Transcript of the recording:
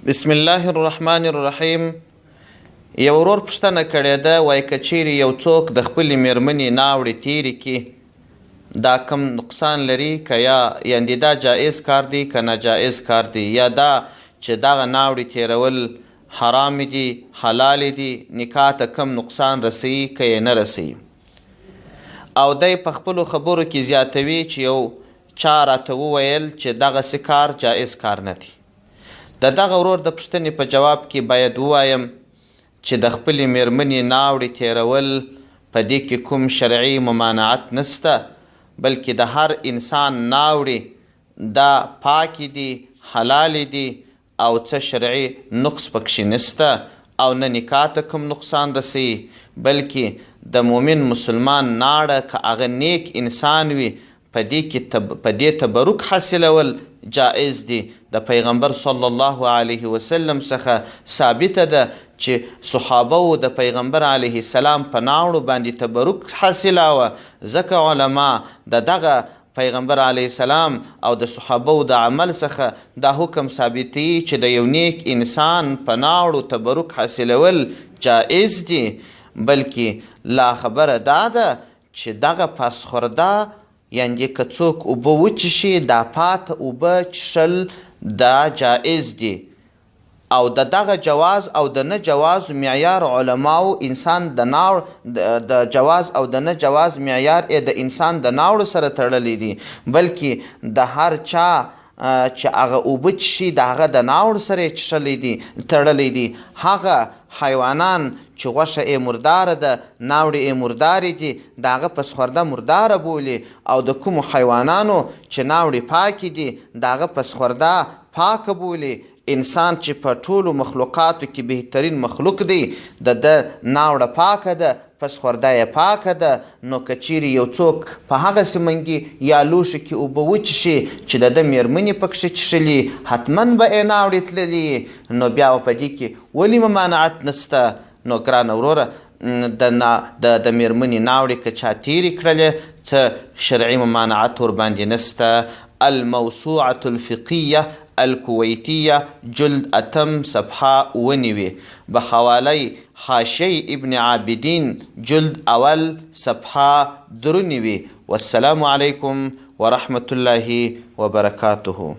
بسم الله الرحمن الرحیم. یو ورور پوښتنه کړې ده، وایي که چیرې یو څوک د خپلې میرمنې ناوړې تیرې کړي، دا کوم نقصان لري که یا، یعنې دا جایز کار دی که ناجایز کار دی، یا دا چې دغه ناوړې تیرول حرام دي حلال دي، نکاح ته کوم نقصان رسوي که یې نه رسوي؟ او دی په خپلو خبرو کې زیاتوي چې یو چا راته وویل چې دغسې کار جایز کار نه دی. د دغه ورور د پوښتنې په جواب کې باید ووایم چې د خپلې میرمنې ناوړې تیرول په دې کې کوم شرعي ممانعت نشته، بلکې د هر انسان ناوړې دا پاکې دي، حلالې دي او څه شرعي نقص پکښې نشته او نه نکاح ته کوم نقصان رسوي، بلکې د مؤمن مسلمان ناړه که هغه نیک انسان وي په دې کې په دې تبرک حاصلول جائز دي. د پیغمبر صلی الله علیه وسلم څخه ثابته ده چې صحابه وو د پیغمبر علیه السلام په ناړو باندې تبرک حاصلاوه، ځکه علما د دغه پیغمبر علیه السلام او د صحابه وو د عمل څخه دا حکم ثابتوي چې د یو نیک انسان په ناړو تبرک حاصلول جائز دي. بلکې لا خبره دا ده چې دغه پسخورده یعنې که څوک اوبه وچښي دا پاته اوبه چښل دا جائز دي، او د دغه جواز او د نه جواز معیار علماو انسان د ناوړ د جواز او د نه جواز معیار یې د انسان د ناوړو سره تړلی دی، بلکې د هر چا چې هغه اوبه څښي د هغه د ناوړ سره یې څښلی دي تړلی دي. هغه حیوانان چې غوښه یې مرداره ده، ناوړې یې مردارې دي، د هغه پسخورده مرداره بولي، او د کومو حیوانانو چې ناوړې پاکې دي د هغه پسخورده پاکه بولي. انسان چې په ټولو مخلوقاتو کې بهترین مخلوق دی، د ده ناوړه پاکه ده، پسخورده یې پاکه ده، نو که چیرې یو څوک په هغسې منګي یا لوښي کې اوبه وچښي چې د ده میرمنې پکښې چښلي، حتما به یې ناوړې تللي، نو بیا به په دې کې ولې ممانعت نشته؟ نو ګرانه وروره، د نا د د میرمنې ناوړې که چا تیرې کړلې، څه شرعي ممانعت ورباندې نشته. الموسوعة الفقهیة الکویتیة جلد اتم صفحه 97 بحواله حاشیه ابن عابدین جلد اول صفحه 93. والسلام علیکم ورحمة الله وبرکاته.